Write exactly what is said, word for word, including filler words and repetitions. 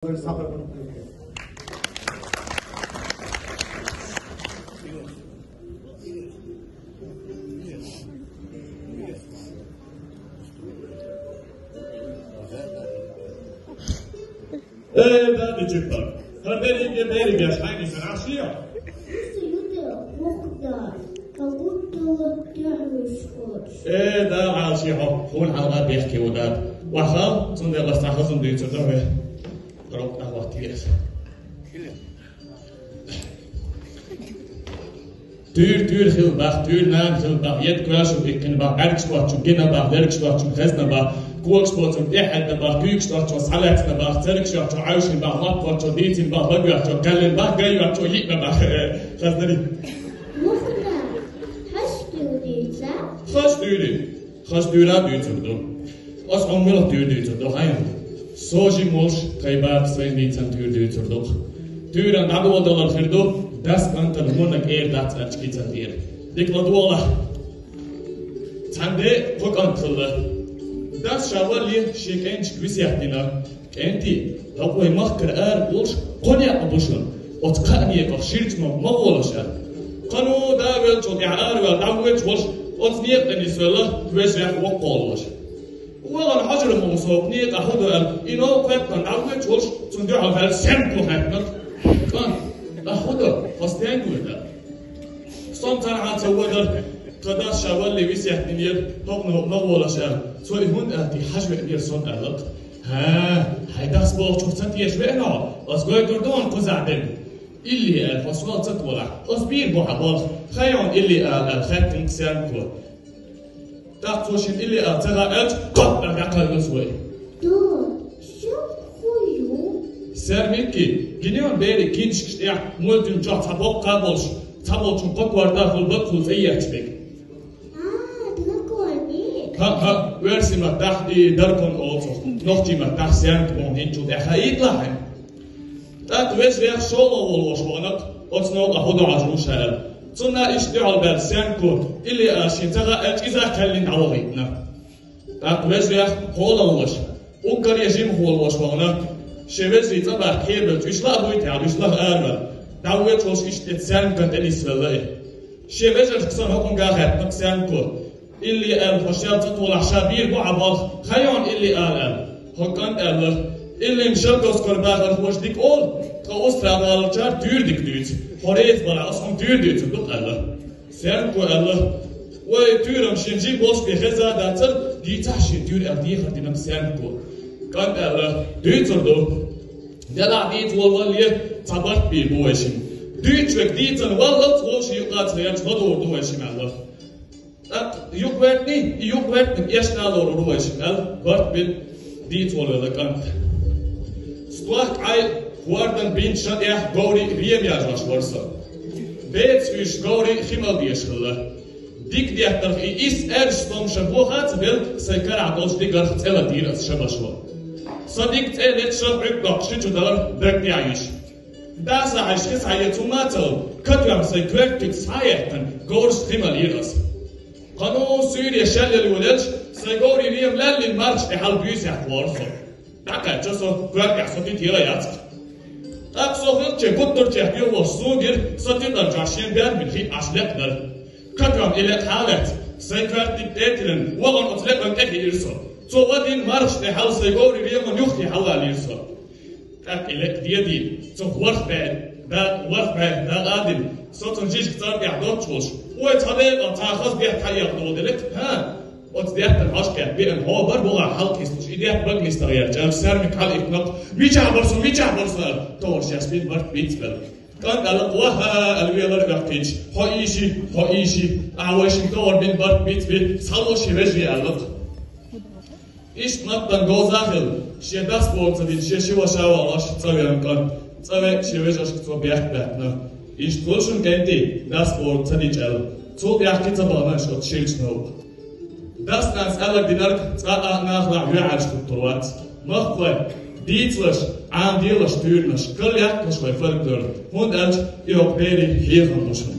Э, да, Бичипа. Хаберинге бериге шайни сарашия. Как будто вот тягиваешь хочешь. Э, да, аши хо, хун алга бехки удат. Вахал, цунде ласта хазун дыцу даве. Рок на вахтирес. Туьр, туьр хила бах, туьр нана хила бах, ед квашев иккина бах, бӀаргаш воцчун гина бах, лергаш воцчун хезна бах, когаш боцун тӀехьедна бах, куьйгаш доцчун схьалаьцна бах, цергаш йоцчун Ӏовшина бах, лап воцчун дийцина бах, лаг йоцчун кхаьллина бах, гай йоцчун йиъна бах, э, хаздари. Мухтар, хаш туьр дийца? Хаш туьри. Хаш туьра дуьйцур ду. Ас Ӏуммила туьр дуьйцур ду, хьайна. Со жимолш тхай баба сайн дийцан туьр дуьйцур ду. Туьран дӀадоладалар хир ду, дас кӀантан муннаг эр дац аьлча кицан тӀера. Дика ладогӀалахь. Цхьан де кхо кӀант хилла. Дас ша вале шен кӀенташка весет дина. КӀентий, хӀокху вай махкара ара волуш кхо некъ бу шуна, оцу кхаа некъах ширачу ма, ма гӀолаш аьлла. Кхано да веллачул тӀаьхьа араваьлла дӀавоьдуш волуш, оцу некъа тӀе нисвелла вежарий воккхаволуш. Вахана хьожар ма ву со некъа хӀун ду аьлла, и новкъа кхоьттина дӀавоьдуш волуш, цунна дуьхьал хаьржина Сенко хаьттина: «КӀант, ахь хӀун до, хьо стенга вуьту?» Со-м цхьанхьа ца вахара, тхан дас ша валле весет динера, хӀокхунна ма гӀолаш аьлла. Цо и хӀунда аьлла те хьажа веанера со аьлла. «ХӀа, хьайн дас бохучух ца теша веана хьо, ас гойтур ду хьуна кхузахь дерг. Илли аьлла, хьо сол ца толахь, ас бийр бу хьан балха, хьайна илли ала», — аьлла, хаьттина Сенко. ТӀаккха цо шена илли ала ца хаьа аьлча, кхоъ аьлла дӀакхаллалц вай. Да, шен хӀун ю? Саьрмикки, гинон берийн киншкаш тӀехь мультфильм чохь цхьа боккха болуш, цхьаболчун кхо кортахула бакъхула цӀе етташ берг. А, драконий? ХӀаъ, хӀаъ, оьрсийн маттахь и дракон олу цох, нохчийн маттахь Сенко боху, хӀинцачул тӀаьхьа хьаийцалахь хьайна. ТӀаккха вежарий шолгӀа волуш вахана, оцу новкъа хӀун до хьажа ву ша аьлла. Цунна иштта дуьхьал баьлла Сенко, илли ала шена ца хаьа аьлча, иза а кхаьллина дӀавахийтина. ТӀаккха вежарий кхоалгӀа волуш, уггаре жимахволуш вахана, шен вежарий цӀа баьхкина кхерабелча, уьш лаа буй те, уьш лаха араваьлла. ДӀавоьдуш волуш иштта Сенкон тӀе нисвелла и. Шен вежаршка санна хӀокхуьнга а хаьттина Сенко. Илли аьлла, хьо шел ца толахь, ша бийр бу хьан балха, хьайна илли ала аьлла. ХӀокху кӀанта аьлла: «Иллин шелгоскара бахархоша дика олу, ткъа Устрада-гӀаларчара туьра дика дуьйцу. Хьо реза барахь, ас хьуна туьра дуьйцур ду-кх», — аьлла. Сенко аьлла: «Вай, туьра-м шен жима болуш бен хезна дацара, дийцахь шен туьра», — аьлла, дехар дина Сенко. КӀанта аьлла: «Дуьйцур ду. Делахь дийца волавалале, цхьа барт бийр бу вай шимма. Дуьйцуш верг дийцина валлалц вовшийн юкъа ца гӀерташ ладугӀур ду вай шимма», — аьлла. ТӀаккха юкъаваьтний, и юкъаваьтнарг эшна лорур ву вайшинна аьлла, барт бина дийца волавелла кӀант. Стохка Ӏай хӀордан бинчу шатӀехь говрийн рема яжош вара со. Беца уьйш говрийн хи мала дезаш хилла. Дика деттарх и исс аьрраш стом ша бохаца белла, сайн карахь долчу дигарх цӀе латийра аса шабашо. Сан дика цӀе летта шал Ӏуьрг доккхуш ши чу далар дагна яйиш. Даса хьаьжча хи схьаэца хӀумма а ца ло, катоьхна сайн коьртаниг схьа а яьккхина, говрашца хи малийра аса. Кхано суьйре шелъяла йолаелча, сайн говрийн рема лаьллина мархаш тӀе хьала буьйса яьккхина вара со. ДӀакхаьчча со, коьртехь со тӀе тера яцахь. ТӀаккха со хиллачу гуттарчех юхаволуш суна гира, сан тӀе тӀара чохь шен бер бина хи Ӏаш лекха дара. Катоьхна и лекха хьалаьцна, сайн коьртаниг тӀе а тиллина, вахана оцу лекхан тӀе хиира со. Цо вадийна мархаш тӀе хьала сайн говрийн реман юххе хьалалийра со. ТӀаккха и лекха дедийна, цунах ворхӀ бӀе, да, ворхӀ бӀе дакъа а дина, со цунна жижиг цӀар тӀехь доцуш волуш: «Ой, цхьа декъал цхьа хаза бетта хьаэха дола делира, хӀа? Оцу деттан хьожа кхетта беана хьо бара бухахь хьалакхиссалуш, и детта бага нисдала гӀерташ», — аьлла, Саьрмик хьалаихкина: «Мичахь бара со, мичахь бара со?» — аьлла, товарш яс бина барт биц белла. КӀант аьлла: «Ваха», — аьлла, велар оьхкинчу: «Хьо ийши, хьо ийши, ахьа вайшинна товар бина барт биц би, схьало шен вежарий», — аьлла. Иштта маттана говза а хилла, шен дас бора ца дина, шен ши ваша а валош цӀа веана кӀант, цӀа веа шен вежаршка цо бехк баьхкина. Иштта хуьлу шуна кӀентий, дас бора ца дича аьлла. Цул тӀаьхьа кхин ца бахана аша оцу ширачу новкъа. Дас-нанас аьлларг динарг цкъа а нахалахь юьхьӀаьржа хӀуттур вац. Махкахой, дийцалаш, Ӏамаделаш туьйранаш, кара яьккхалаш вай фольклор, хӀунда аьлча и хӀокху берийн хьехам бу шуна.